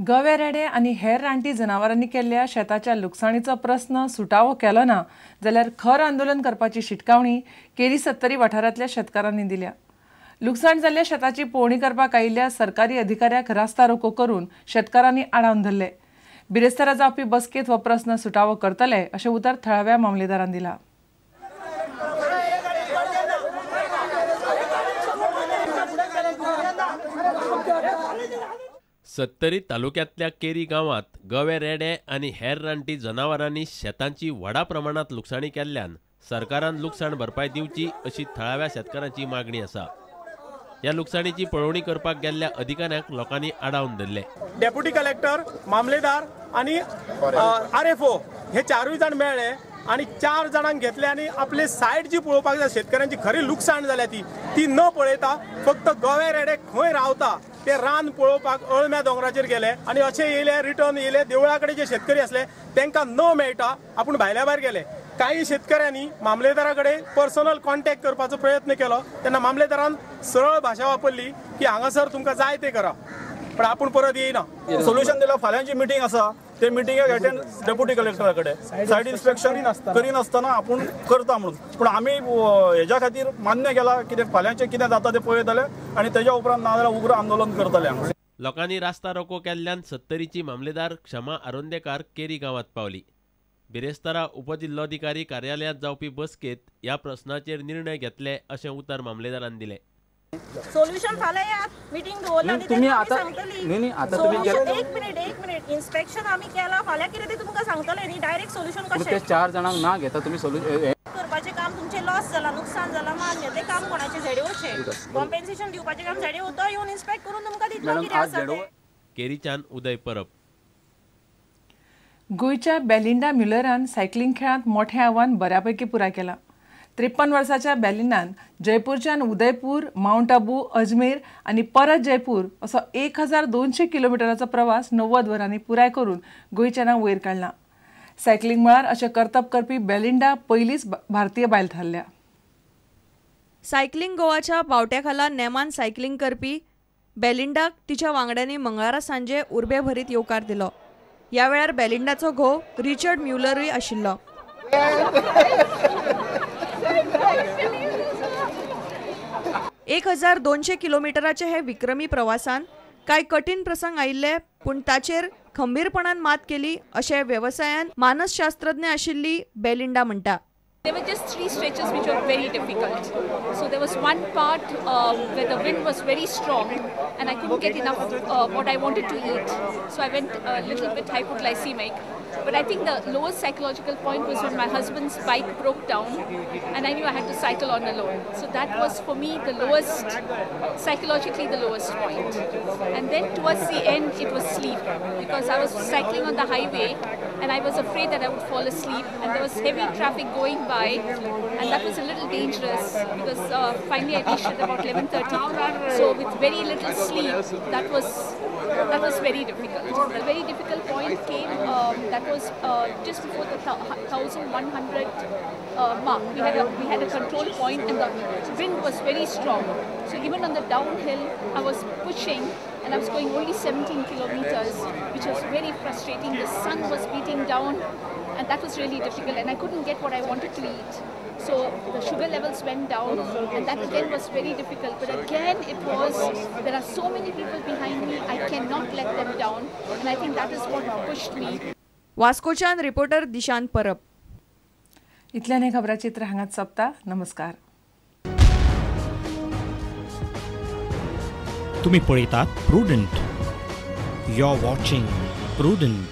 गवे रेडे आनी हेर रानटी जनावरांनी केल्ल्या शेताच्या लुकसाणीचो प्रस्न सुटावो केलो ना जाल्यार खर आंदोलन करपाची शिटकावणी केरी सत्तरी वाठारांतल्या शेतकारांनी दिल्या. लुकसाण जाल्ल्या शेताची पळोवणी करपाक आयिल्ल्या सरकारी अधिकाऱ्याक रास्ता रोको करून शेतकारांनी आडावन धरले. बिरेस्तारा जावपी बसकेंत हो प्रस्न सुटावो करतले अशें उतर थळाव्या मामलेदारान दिला. सत्तरी तालुक्यांतल्या केरी गांवांत गवे रेडे आनी हेर रानटी जनावरांनी शेतांची व्हडा प्रमाणांत लुकसाणी केल्ल्यान सरकारान लुकसाण भरपाय दिवची अशी थळाव्या शेतकारांची मागणी आसा. ह्या लुकसाणीची पळोवणी करपाक गेल्ल्या अधिकाऱ्यांक लोकांनी आडावन धरले. डेप्युटी कलेक्टर, मामलेदार आनी RFO हे चारूय जाण मेळ्ळे आनी 4 जाणांक घेतले आनी आपले सायड जी पळोवपाक जाय शेतकऱ्यांची खरी लुकसाण जाल्या ती न पळयता फक्त गवे रेडे खंय रावता ते रान पळोवपाक अळम्या दोंगराचेर गेले आनी अशे येयले रिटर्न येयले. देवळा कडेन जे शेतकरी आसले तांकां न मेळटा आपूण भायल्या भायर गेले. काही शेतकऱ्यांनी मामलेदारा कडेन पर्सनल कॉन्टॅक्ट करपाचो प्रयत्न केलो तेन्ना मामलेदारान सरळ भाशा वापरली की हांगासर तुमकां जाय ते करा, पण आपूण परत येयना. सोल्युशन दिला. फाल्यांची मिटींग आसा, ते मिटिंगेक अटेंड डेप्युटी कलेक्टरा कडेन सायड इन्स्पेक्शन करिनासतना आपूण करता म्हणून, पूण आमी हेज्या खातीर मान्य केला कित्याक फाल्यांचें कितें जाता तें पळयतले आनी तेज्या उपरांत नाजाल्यार उग्र आंदोलन करतले. लोकांनी रास्ता रोको केल्ल्यान सत्तरीची मामलेदार क्षमा आरोंदेकार केरी गांवांत पावली. बिरेस्तारा उपजिल्लोधिकारी कार्यालयांत जावपी बसकेंत ह्या प्रस्नाचेर निर्णय घेतले अशें उतर मामलेदारान दिलें. सोल्युशन फाल्यां येयात, मिटींग दवरला न्ही तुम्ही तेन्ना आमी आता सांगतली. न्ही न्ही आता तुम्ही सोल्युशन एक मिनिट, एक मिनिट, इन्स्पेक्शन आमी केला, फाल्यां कितें तें तुमकां सांगतले न्ही, डायरेक्ट सोल्युशन पूण कशें ते 4 जाणांक ना घेता तुम्ही सोल्युशन करपाचें काम. तुमचें लॉस जाला, नुकसान जाला मान्य, तें काम कोणाचें झेडओचें, कॉम्पेन्सेशन दिवपाचें काम झेडओ, तो येवन इन्स्पेक्ट करून तुमकां दितलो मॅडम कितें आज आसा झेडओ तें. केरीच्यान उदय परब. गोंयच्या बेलिंडा म्युलरान सायकलिंग खेळांत मोठें आव्हान बऱ्यापैकी पुराय केलां. 53 वर्साच्या बेलिंडान जयपूरच्यान उदयपूर, मावंट आबू, अजमेर आनी परत जयपूर असो 1200 किलोमिटराचो प्रवास 90 वरांनी पुराय करून गोंयचें नांव वयर काडलां. सायकलिंग मळार अशें करतब करपी बेलिंडा पयलीच भारतीय बायल थारल्या. सायकलिंग गोवाच्या बावट्या खाला नेमान सायकलिंग करपी बेलिंडाक तिच्या वांगड्यांनी मंगळारा सांजे उर्बे भरीत येवकार दिलो. ह्या वेळार बेलिंडाचो घोव रिचर्ड म्युलरूय आशिल्लो. 1200 किलोमिटराचे हे विक्रमी प्रवासान कांय कठीण प्रसंग आयिल्ले, पूण ताचेर खंबीरपणान मात केली अशें वेवसायान मानसशास्त्रज्ञ आशिल्ली बेलिंडा म्हणटा. There were just 3 stretches which were very difficult. So there was one part where the wind was very strong and I couldn't get enough what I wanted to eat. So I went a little bit hypoglycemic. But I think the lowest psychological point was when my husband's bike broke down and I knew I had to cycle on alone. So that was for me the lowest, psychologically the lowest point. And then towards the end it was sleep, because I was cycling on the highway and I was afraid that I would fall asleep, and there was heavy traffic going by, and that was a little dangerous because finally I reached at about 11:30. So with very little sleep, that was very difficult. The very difficult point came, that was just before the 1100 mark. We had a control point and the wind was very strong. So even on the downhill, I was pushing and I was going only 17 kilometers, which was very frustrating. The sun was beating down and that was really difficult, and I couldn't get what I wanted to eat. So the sugar levels went down, and that again was very difficult. But again, it was, there are so many people behind me, I cannot let them down, and I think that is what pushed me. वास्कोच्यान reporter Dishant Parab. इतल्यान हें खबराचित्र हांगाच सोंपता. नमस्कार. तुम्ही पळयतात Prudent. You are watching Prudent.